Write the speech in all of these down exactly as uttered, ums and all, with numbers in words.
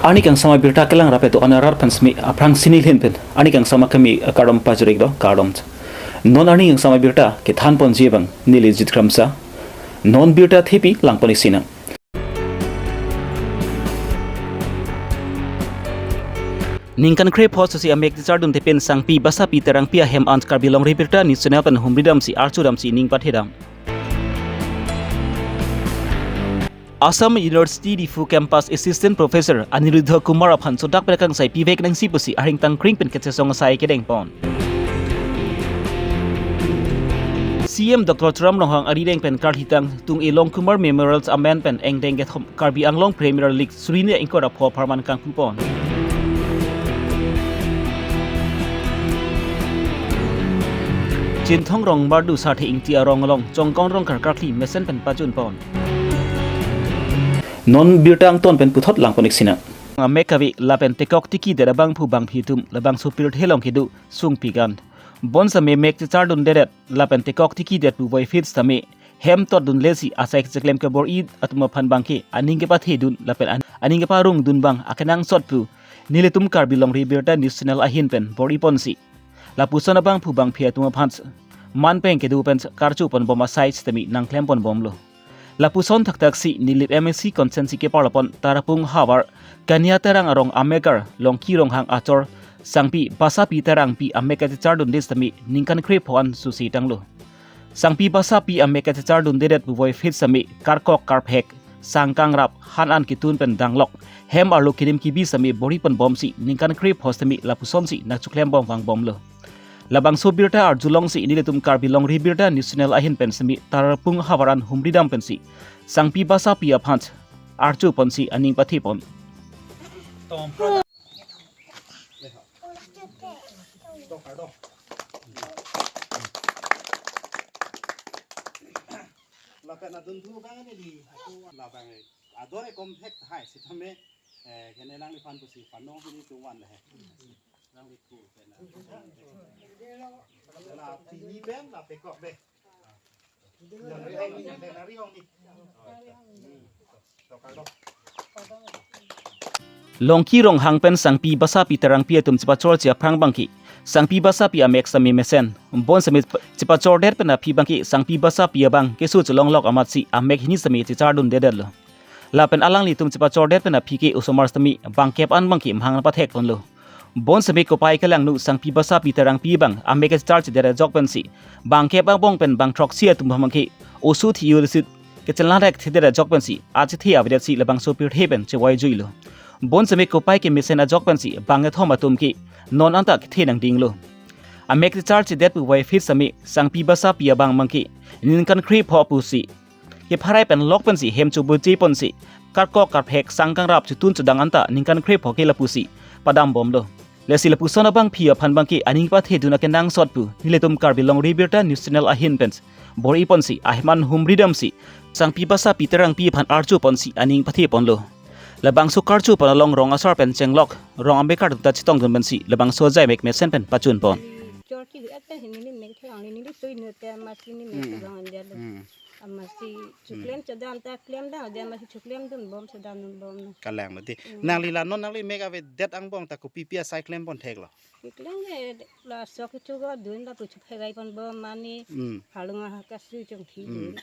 Arni kangsam abirta kelang rap eto anarat aphan simi aphrang sini lhin pen arni kangsam akimi kardom pajir-iklo, kardom. Non arni kangsam abirta kethan ponji abang neli Jit Kramsa. Non birta thepi lang pon-ik sinang. Ningkan krepho susi amek chechardunde pen Sangpi Basapi Terangpi ahem an Karbi Longri Birta News Channel pen humri damsi archu damsi ning pathedam. Assam University Diphu Campus Assistant Professor Aniruddha Kumar aphan sodak pen kangsai pivek nangsi pusi ahing tangkring pen kachesong asai kedeng pon. C M Doctor Tuliram Ronghang arideng pen karhitang tung Elong Kumar Memorials amen pen engdeng kethom Karbi Anglong Premier League suri hini ingkoi ra pho apharman kangpu pon. Chinthong Rongmardu Sarthe Ingti arong along Chongkong Rongkar karkli mesen pen pajun pon. Non birta angton pen puthot lang pon-ik sinang. Amek kave lapen tekok tikidet abangphu bangphi atum labangso pirthe along kedo sungpik an. Bonsitame mek chechardundedet lapen tekok tikidet puvoiphit sitame hem totdunle si asai kecheklem kebor-i atum aphan abangke aning kepathedun lapen an-, aning keparongdun abang akenangsot pu nelitum Karbi Longri Birta News Channel ahin pen bor-i ponsi lapuson abangphu bangphi atum aphan man pen kedo pen karchu ponbom asai sitame nangklem ponbomlo. Lapuson thakthak si Nilip M A C constituency keparlo pon Tarapung havar Kania Terang arong amekar Longki Ronghang achor Sangpi Basapi Terangpi amek kachechardunde sitame ningkan krepho an susi tanglo. Sangpi Basapi amek kachechardundedet puvoiphit sitame karkok karphek, sang kangrap, han an ketun pen danglok, hem arlo kirim kibi sitame bor-i ponbomsi ningkan krepho sitame lapusonsi nangcheklem bom vangbomlo. Labangso birta arjulongsi nelitum Karbi Longri Birta News Channel ahin pen sitame Tarapung havar an humri dam pensi Sangpi Basapi aphan archu ponsi aning pathe pon. Lapen adun thu bang ini di aku labang ador e komplek hai sitame, eh, kene lang di pan pusi panong ini tuan deh. Lang di ku kena. La tini ben la pekok deh. Yang rihong ni, yang rihong ni. Longki Ronghang pen Sangpi Basapi Terangpi atum chepachorji aphrang abangke Sangpi Basapi amek sitame mesen. Bonsitame chepachordet pen aphi abangke Sangpi Basapi abang keso chelonglok amatsi amek hini sitame chechardundedetlo. Lapen alanglitum chepachordet pen aphi ke osomar sitame bangkep an abangke mahang pathek ponlo. Bonsitame kopai kelangno Sangpi Basapi Terangpi abang amek kechecharchedet ajok pensi bangkep angbong pen bangthroksi atum abangke oso thi-ul sit kechenlarek thedet ajok pensi achethe avedetsi labangso pirthe pen chevoi juilo. Bonsitame kopai kemesen ajok pensi bang kethom atum ke non anta kethe nangdinglo. Amek checharchedet puvoiphit sitame Sangpi Basapi abang abangke ningkan krepho pusi kepharai pen lok pensi hem chobuche ponsi karkok karphek sang kangrap chotun chodang anta ningkan krepho ke lapusi padambomlo. Lasi lapuson abangphi aphan abangke aning pathedun akenangsot pu nelitum Karbi Longri Birta News Channel ahin pen bor-i ponsi ahem an humri damsi Sangpi Basapi Terangpi aphan archu ponsi aning pathe ponlo. Labangso karchu pon along rong asar pen chenglok rong amekar atum ta chetongdun pensi labangso ajai mek mesen pen pachun pon. Chor ki et pen hini ni mek thang ni ni sui nu te ma si ni mek Hmm. bang dia lu. Hmm. Amatsi cheklem chedam ta klemdam dia amatsi cheklemdunbom chedamdunbom na. Kalanglo dei. Hmm. Nangli la non nangli mek avedet angbong ta kopi pi asai klem pon theklo? Cheklem le laso kecho kedun lapu chephegai ponbom mane Hmm. halong aha kasu chongthi Hmm. dun.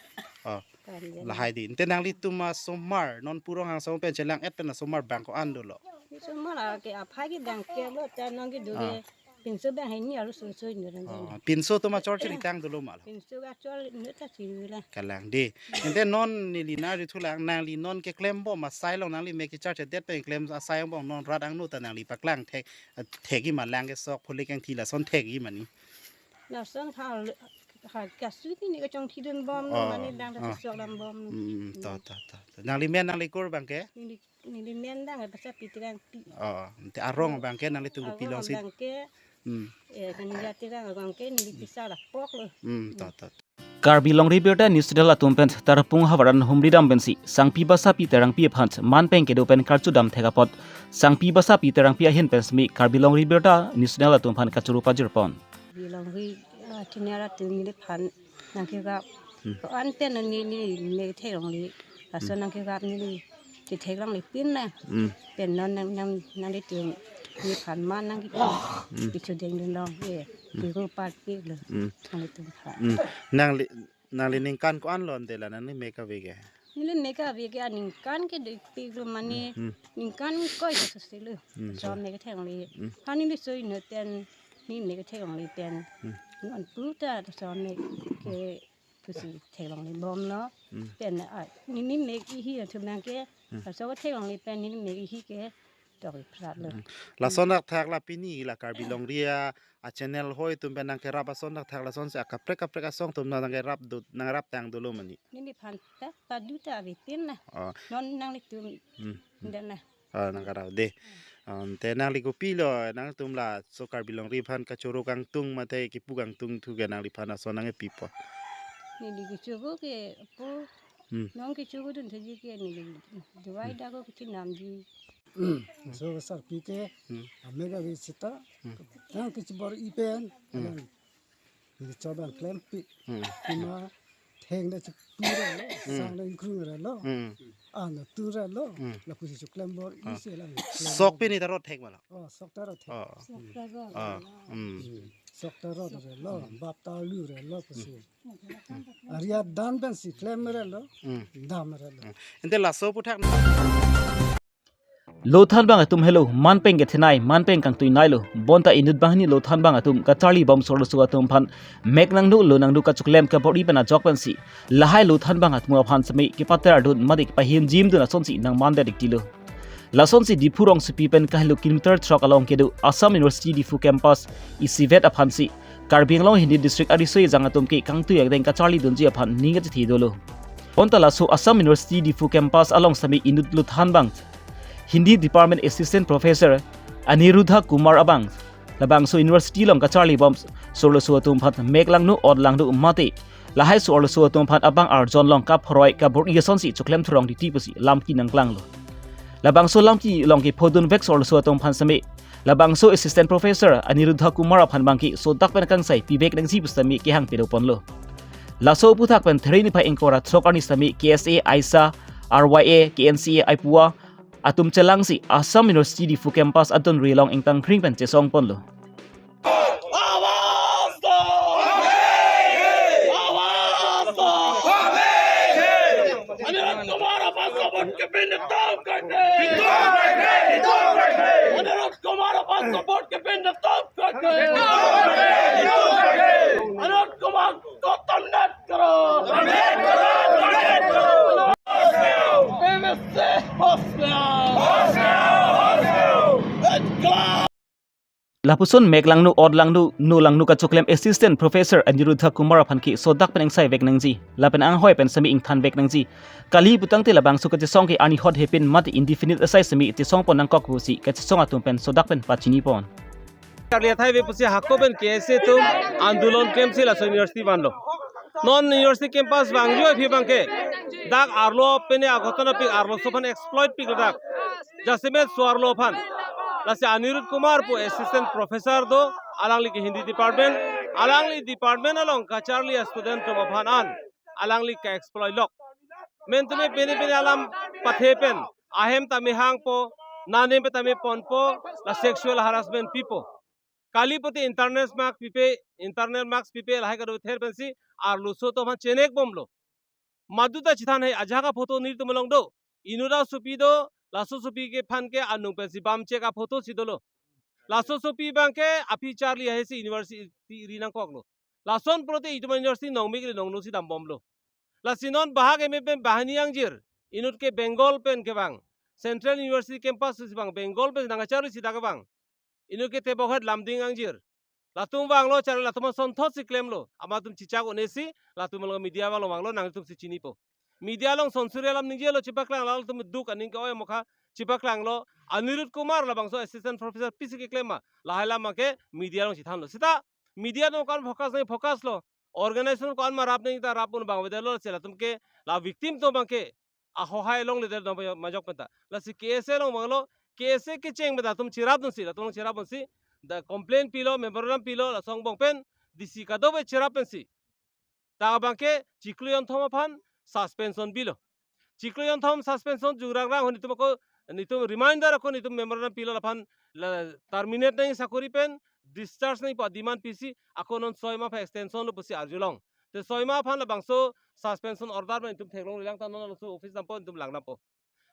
Oh. Kan dia. Lahai dei. Ante nanglitum asomar non pu Ronghang asomar pen chelang et pen asomar bang ko-an dolo? Osomar ke aphai ke bangkeplo ta nang ke do ke Ah. pinso bang hini arloso soi nu ran Oh, jan. Pinso atum achor chiri tang dolo ma lo? Pinso achor nu ta chiri la. Kalang dei. Ante non neli nangrithulang nangli non keklembom asai along nangli mek kecharchedet pen klem asai angbong non rat angno ta nangli paklang thek, thekji ma lang kesok pholik kangthi lason thekji ma ni? Lason ha, ha kasu kini kechongthidunbom Oh, mane lang ta oh. kesok dambom. Hmm, to, to, to, to. Nangli men nangli kur abangke? Neli, neli men abang Basapi Terangpi. Oh, ante arong abangke nangli tunggu Arong pilong si. Abangke, Hmm. eh, Kania Terang abangke neli bisa lapoklo. Hmm, to, to, to. Karbi Longri Birta News Channel atum pen Tarapung havar an humri dam pensi Sangpi Basapi Terangpi aphan man pen kedo pen karchu dam thek apot Sangpi Basapi Terangpi ahin pen sitame Karbi Longri Birta News Channel atum aphan kachoro pajir pon. Karbi Longri, ah, Channel atum neliphan nangkerap. Hmm. Ko-an pen neli, neli mek the longle. Laso Hmm. nangkerap neli Chetheklongle pin na. Mm. Pen non nang, nang, nanglitum nephan ma nang ki, mm, kechedengdun long, ye. Mm. Biru party lo. Mm. Nanglitum phan. Mm. Nangli, nangli ningkan ko-an lo ante la nangli mek ave ke? Neli mek ave ke aningkan ke dopik lo mane, mm, mm, ningkan koi ke soselo. Mm. Laso mek theklongle. Mm. Hani neli soi no ten, neli mek theklongle ten. Mm. Non puta laso mek ke pusi theklongle bomlo. Mm. Pen, ah, neli mek ihi atum nangke, mm, laso theklongle pen neli mek ihi ke tok iprat lo. Mm. Lason thakthak la pini la Karbi Longri a, a channel hoi atum pen nangkerap ason thakthak lasonsi akaprek kaprek asong atum nangkerap do, nangrap tang dolo mane? Neliphan ta padu ta ave pin na. Oh. Non nanglitum, mm, mm, dan na. Ah, nangkarap de. Ante nangli kopilo, nangtum laso Karbi Longri aphan kachoro kangtung mate kipu kangtung thu ke nangliphan ason nangkepipo? Neli kachoro ke po. Hmm. Non kachoro dun thaji ke neli duwai, hmm, dako kachinamji. Hmm. So sarpi ke, hmm, amek ave seta. Hmm. Nang kachibor-i pen. Hmm. Nang Neli chobang klempi. Hmm. Pima theng da chipura lo, hmm, sang da ingkrung ra lo. Hmm. Ana tura lo. Hmm. Lapusi choklem bor, ah, isi lang klem sok bor. Pini ta rot thek ma lo? Oh, sok ta rot thek. Oh. Sok ta rot. Ah, hmm. Hmm. Sok ta rot ra lo, hmm, bap ta lu ra lo pusi. Hmm. Aria dan pensi klem ra lo, hmm, dam ra lo. Hmm. Ante laso aphuthak lo thanbang atum helo, manpeng kethenei, manpeng kangtuinei lo. Bonta inut banghini lo thanbang atum kacharli bom so arloso atum aphan mek nangno lo nangno kachoklem kabor-i pen ajok pensi lahai lo thanbang atum aphan seme kepater dun mate kepahimjim dun asonsi nangman det ikti lo. Lasonsi Diphu rongsopi pen kahelo kilometer throk along kedo Assam University Diphu campus isivet aphansi Karbi Anglong Hindi District ariso ejang atum ke kangtui angdeng kacharli dunji aphan ning kachethi dolo. Bonta laso Assam University Diphu campus along seme inut lo thanbang Hindi Department Assistant Professor Aniruddha Kumar abang labangso university along kacharli bom so arloso atum aphan mek langno ot langno mate lahai so arloso atum aphan abang arjon along kaphoroi kabor-i asonsi choklem thurong titi pusi lamki nangklanglo. Labangso lamki along kephodun vek so arloso atum aphan seme labangso Assistant Professor Aniruddha Kumar aphan abangke sodak pen kangsai pivek nangji pu sitame kehang pedo ponlo. Laso aphuthak pen There niphai ingkoi ra throk arni sitame K S A, AISA, R Y A, K N C A, AIPUA atum chelangsi Assam University Diphu campus adonri along ingtangkring pen chesong ponlo. आवाज दो! आवाज दो! अनिरुद्ध कुमार अपांग को वोट के पिंड तोड़ करके! अनिरुद्ध कुमार अपांग को वोट के पिंड तोड़ करके! अनिरुद्ध कुमार को टर्मिनेट करो! टर्मिनेट करो! टर्मिनेट करो! एमएसए होश में आओ! होश में आओ! होश में आओ! इनकलाब! Lapuson mek langno, ot langno, no langno kachoklem Assistant Professor Aniruddha Kumar aphan ke sodak pen ingsai vek nangji. Lapen anghoi pen seme ingthan vek nangji. Kali putangte labangso kachesong ke arni hot hepin mate indefinite asai seme chesong pon nangkok pusi kachesong atum pen sodak pen pachini pon. Charli athai ve pusi hako pen K S A atum andolon klemsi laso university vanlo. Non university campus vangjo aphi abangke dak arlo pene agoton apik arloso aphan exploit pik ladak. Jasemet so arlo aphan. Lasi Anirudh Kumar pu assistant professor do, alangli ke Hindi department, alangli department along kacharli a-student atum aphan an alangli ke-exploit lok. Mentume pene pene alam pathe pen, ahem tame hangpo, nanem pe tame ponpo, la sexual harassment pipo. Kali puti internal marks pipe, internal marks pipe, lahai kadokave ther pensi arloso atum aphan chenek bomlo. Maduta chethan hai, ajahak a-photo nelitum along do. Inut asopi do, laso asopi ke aphan ke anung pensi bam chek a-photo si dolo. Laso asopi abangke aphi charli ahesi university ri nangkoklo. Lason pulote itum university nongmik le nongno si dam bomlo. Lasi non bahak M A pen banghini angjir, inut ke Bengal pen kevang, Central University campus si vang, Bengal pen nangkacharli sita kevang. Inut ke Tebokhet Lumding angjir. Latum vanglo, charli latum asonthot si klemlo. Amat atum chichak un-esi, latum along media vanglo vanglo, nangtum si chinipo. Media along sonsuri alam ningjelo, chepaklang, latum duk aning ke-oi amokha chepaklanglo. Anirudh Kumar labangso assistant professor pisi keklem ma, lahai alam ke media along chethanlo. Sita media atum ko-an focus nangji, focus lo. Organization ko-an ma rap nangji ta rap un abang avedetlo, si latum ke la victim atum abangke ahohai longledet dam majok penta. Lasi K S A along vanglo, K S A kecheng penta atum cherapdunsi, latum along cherapdunsi, the complaint pilo, memorandum pilo, laso angbong pen D C kadokave cherap pensi, dak abangke chiklo jonthom aphan suspension bilo. Chiklo jonthom suspension jurang rang ho netum ako, netum reminder ako netum memorandum pilo laphan la terminate nangji sakori pen discharge nangji pu demand pisi ako non soi ma aphan extension lo pusi arjulong. Te soi ma aphan labangso suspension order ma netum theklonglelang ta non labangso office dampo netum lang dampo.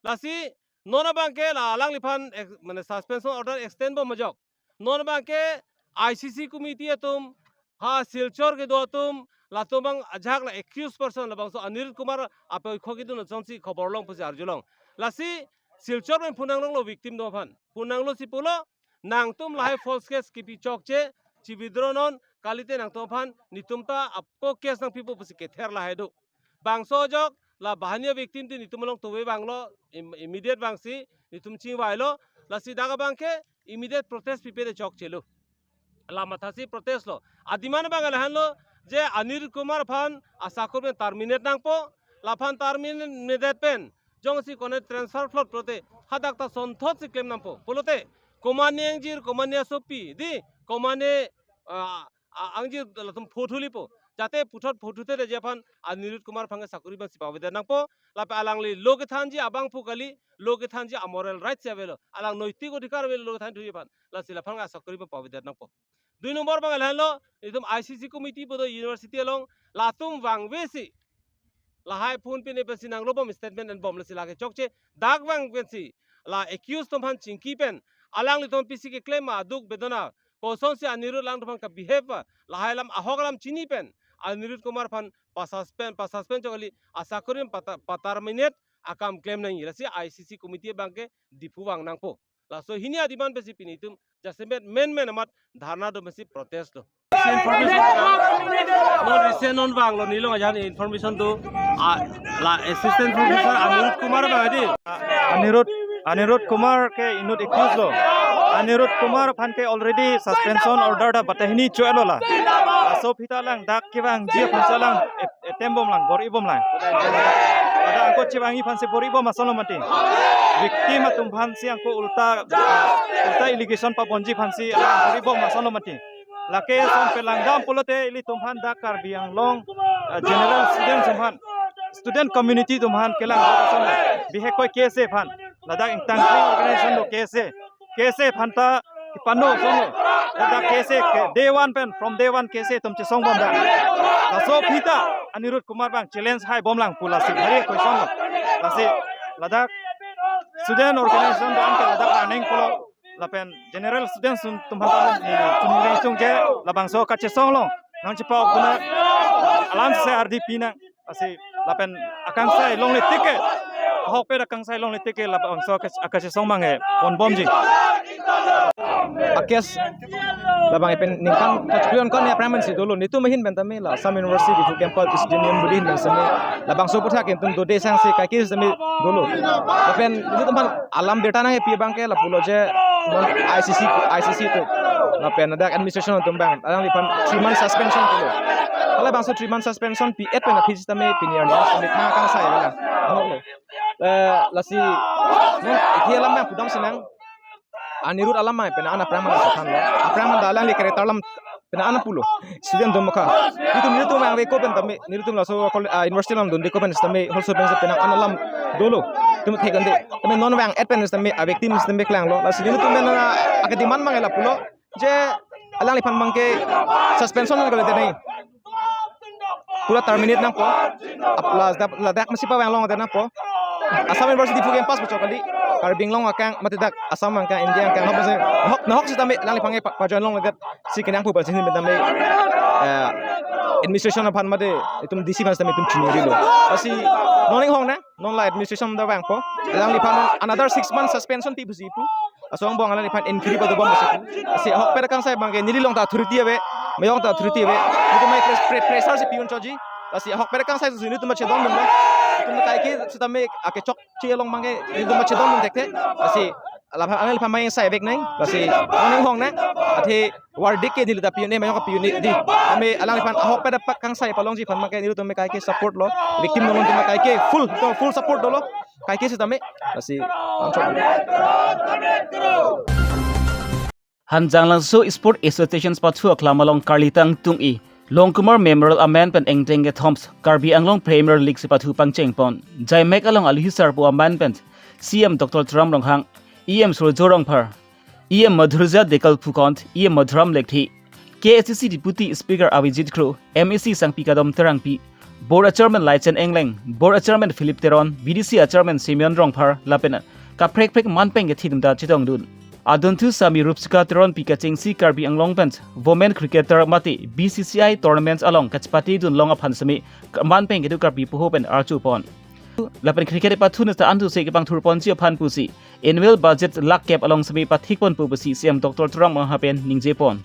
Lasi non abangke la alangliphan ex-, mane suspension order extend bom ajok. Non abangke I C C committee atum, ha Silchar kedo atum, latum abang ajak la accused person labangso Anirudh Kumar apoikho kedun asonsi khobor long pusi arjulong. Lasi Silchar pen phone nanglonglo victim atum aphan. Phone nanglo si pulo, nangtum lahai false case kipi chokche, chi withdraw non, kalite nangtum aphan netum ta ako case nangpipo pusi kether lahai do. Bangso ajok la banghini victim ti netum along tove vanglo, im-, immediate vangsi netum chingvailo, lasi dak abangke immediate protest pipe te chokchelo. La mathasi protest lo. A demand abang lahenlo je Anirudh Kumar aphan asakori pen terminate nangpo, laphan terminate pen jongsi kone transfer plot pulote hadak ta sonthot si klem nangpo. Pulote komatne angjir, komatne asopi, di, komatne, ah, a-, angjir latum phothuli po. Jate puthot phothuthe je aphan Anirudh Kumar aphan ke sakori pen si pavedet nangpo. Lapen alangli lo kethanji abangphu kali, lo kethanji amoral right si avelo. Alang noitik odhikar avelo lo kethan thuji aphan. Lasi laphan ke sakori pen pavedet nangpo. Dui nombor abang lahenlo, itum I C C committee pu do university along, latum vangvesi lahai phone pine pensi nanglo bom, statement en bom, lasi lake chokche, dak vang pensi la accused atum aphan chingki pen alanglitum pisi keklem ma aduk bedona, kosonsi Anirudh alangtum aphan ke-behave, lahai alam ahok alam chini pen Anirudh Kumar aphan pa-suspend, pa-suspend chok kali, asakori pata-, pa-terminate akam klem nangji. Lasi I C C committee abangke Diphu vang nangpo. Laso hini a demand pensi pini itum jasemet men men amat dharna do pensi protest do. Information, non recent non vanglo nelilong ajan information do, a, la assistant professor Anirudh Kumar abang di. Anirudh, Anirudh Kumar ke inut accused lo. Anirudh Kumar aphan ke already suspension order ta batai hini cho-etlo la. Laso aphi ta alang dak kevangji aphan si alang et-, etem bomlang, bor-i bomlang. Ladak angko chevangji aphansi bor-i bom asonlo mati. Victim atum aphansi angko ulta, ulta allegation paponji aphansi alang bor-i bom asonlo mati. Lake ason pen langdam pulote ilitum aphan dak Karbi Anglong, eh, general students atum aphan, student community atum aphan kelang asonlo. Bihek koi K S A aphan. Ladak ingtang kling organization do K S A. K S A aphan ta kepano asonlo. Ladak K S A ke day one pen, from day one K S A atum chesong bom dak. Laso aphi ta Anirudh Kumar abang challenge hai bomlang pu lasi hari koi asonlo. Lasi ladak student organization abang ke ladak running pulo. Lapen general students atum aphan ta, eh, chunile chungje labangso kachesong along nangchepa-ok dun alam se R D P nang. Lasi lapen akangsai longle tik ke, ahokpet akangsai longle tik ke labangso aka-, akachesong abang ke ponbomji. A-case labang pen ningkan pachiklo jon ko-an aphrang pensi dolo, netum ahin pen tame la Assam University Diphu campus student union budi ahin pen tame labangso aputhak ke netum dode sangse kaike tame dolo. Lapen netum aphan alam birta nangkepi abang ke lapulo je non I C C, I C C atum lapen ladak administration atum abang alangliphan three month suspension pulo. Halabangso three month suspension pi-et pen aphi sitame pini arni sitame thang akangsai avela. Ano lo. Eh, lasi non ithi alam abang pudam sinang. Anirudh alam abang pen an aphrang man sa thanlo. Aphrang man da alangli character alam pen an pulo. Student atum ka. Itum netum vangve ko pen tame, netum laso kol-, ah, university along dunde ko pen sitame, holso pen sitame an alam dolo. Itum thek ande. Tame non vang-et pen sitame, a-victim sitame klanglo. Lasi netum pen na aka-demand abang lapulo. Je alangliphan abang ke suspension nang kali tenai. Pura terminate nangpo. Ap-, la, la, ladak masi pavang longdet nangpo. Assam University Diphu campus pu chok kali. Karbi Anglong akang mate dak Assam akang, India akang, ahok pensi, ahok, nahok sitame alangliphan ke pa, pa-join longledet si kenangpo pensi sitame, eh, administration aphan mate itum D C aphan sitame itum chinirilo. Lasi non inghong nang, non la administration ta vangpo. Alangliphan another six months suspension pi pusi pu. Laso angbong alangliphan inquiry padobom pusi pu. Lasi ahokpet akangsai abang ke neli along ta authority ave, mayong ta authority ave. Netum mai pres-, pre-, pressure si pi-un chotji. Lasi ahokpet akangsai si netum ta chedondunlo. Netum kaike sitame akechokche along abang ke netum ta chedondun thekthe. Lasi alaphan alangliphan mai sai vek nang. Lasi non inghong nang. Athe verdict ke neli ta pi-un-e, mayong ta pi-un-e di. Tame alangliphan ahokpet akangsai palongji aphan abang ke netum kaike support lo. Victim along netum kaike full, full support dolo. Kaike sitame, lasi, langsung. Hanjanglangso Sport Association pathu aklam along karlitang tung-e. Longkumar Memorial amen pen engdeng kethoms Karbi Anglong Premier League chepathu pangcheng pon. Jaimek along aluhi sarpo amen pen C M Doctor Tuliram Ronghang, E M Surjya Rongphar, E M Madhurjya Dhekial Phukan, E M Madhuram Lekthe, K A C C Deputy Speaker Avijit Kro, M A C Sangpi Kadom Terangpi, Board Chairman Laichen Engleng, Board Chairman Philip Teron, B D C Chairman Simeon Rongphar, lapen kaprek prek manpeng kethe atum ta chetongdun. Adunthu sami Rupsika Teronpi kachingsi Karbi Anglong pen women cricketer mate B C C I tournaments along kachepatedun long aphan semi manpeng kedo Karbi poho pen archupon. Lapen cricket pathu neta antu se kepangthurponji aphan pusi annual budget lakh kep along semi pathikponpo pusi C M Doctor Tuliram Ronghang pen ningjepon.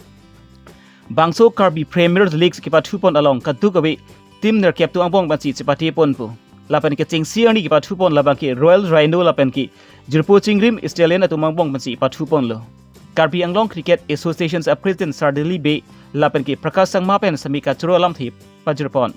Bangso Karbi Premier League kepathupon along kadokave team nerkep atum angbong pensi chepateponpo. Lapen kachingsi arni kepathupon labang ke Royal Rhino lapen ke Jirpo Chingrim Stallion atum angbong pensi pathuponlo. Karbi Anglong Cricket Association President Sardili Bey lapen ke Prakash Sangma pen semi kachoro alamthe pajirpon.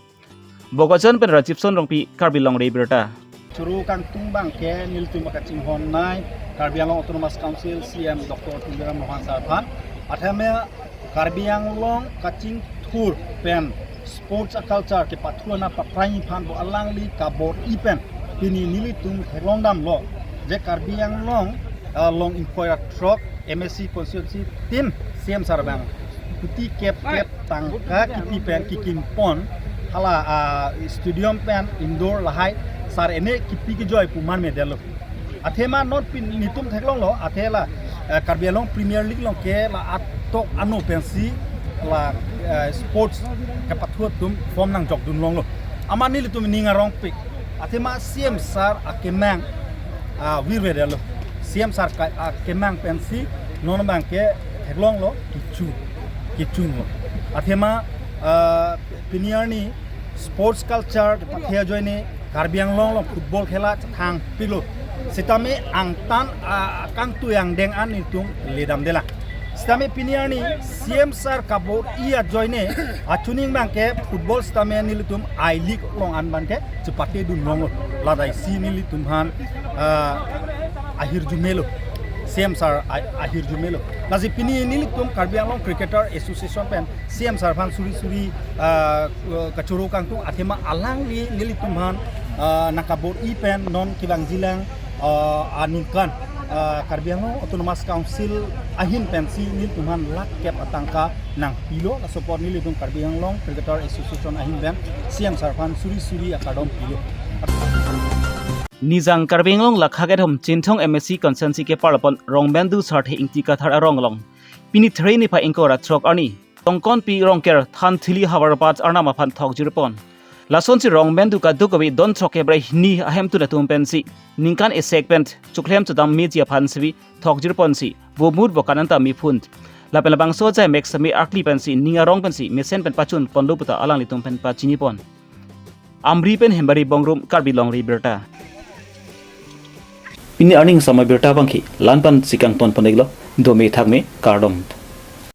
Bokajan pen Rajibson Rongpi, Karbi Longri Abirta. Choro kangtung abang ke nelitum kachinghon nei Karbi Anglong Autonomous Council C M Doctor Tuliram Ronghang sar aphan. Athema Karbi Anglong kachingthur pen sports culture kepathu ana paprai aphan pu alangli kabor-i pen pini nelitum theklongdamlo je Karbi Anglong, ah, long ingkoi ra throk M A C constituency tin C M sar abang kuti kep kep tangka kipi pen kikimpon hala, ah, stadium pen indoor lahai sar ene kipi kejoi pu manmedetlo. Athema non pini nelitum theklonglo athe la, eh, Karbi Anglong Premier League along ke la atok ano pensi la, eh, sports kepathu atum form nangjokdun longlo. Amat nelitum ning arongpik. Athema C M sar akemang, ah, virvedetlo. C M sar ka akemang pensi non abang ke theklonglo kichu, kichunglo. Athema, ah, pini arni sports culture kepathe ajoine Karbi Anglong along football khela chethang pilo. Sitame angtan, ah, kangtui angdeng an nelitum ledamdelang. Sitame pini arni C M sar kabor-i ajoine achuning abang ke football sitame nelitum I-League along an abang ke chepatedun longlo. Ladai si nelitum aphan, ah, ahirjume lo. C M sar a-, ahirjume lo. Lasi pini nelitum Karbi Anglong Cricketer Association pen C M sar aphan suri suri, ah, kachoro kangtung athema alangli nelitum aphan, ah, nangkabor-i pen non kevangjilang, ah, aningkan, ah, Karbi Anglong Autonomous Council ahin pensi nelitum aphan lakh kep atangka nangpilo. Laso apot nelitum Karbi Anglong Cricketer Association ahin pen C M sar aphan suri suri akardom pilo. Nijang Karbi Anglong lakha kethom Chinthong M A C constituency keparlapon Rongmendu Sarthe Ingti Kathar arong along pini Thre niphai ingkoi ra throk arni Tongkonpi Rongker Thanthili Havar Path arnam aphan thokjirpon. Lasonsi Rongmendu kadokave don throk kep ra hini ahemtun atum pensi ningkan esek pen choklem chodam meji aphan sivi thokjirponsi bomur bokan anta mephun. Lapen labangso ajai mek semi arkli pensi ning arong pensi mesen pen pachunponlo puta alanglitum pen pachinipon. Amri pen Hembari Bongrung, Karbi Longri Abirta. Pini arni samai birta abangke la-an pensi kangtonpon-iklo, dome thakme, kardom.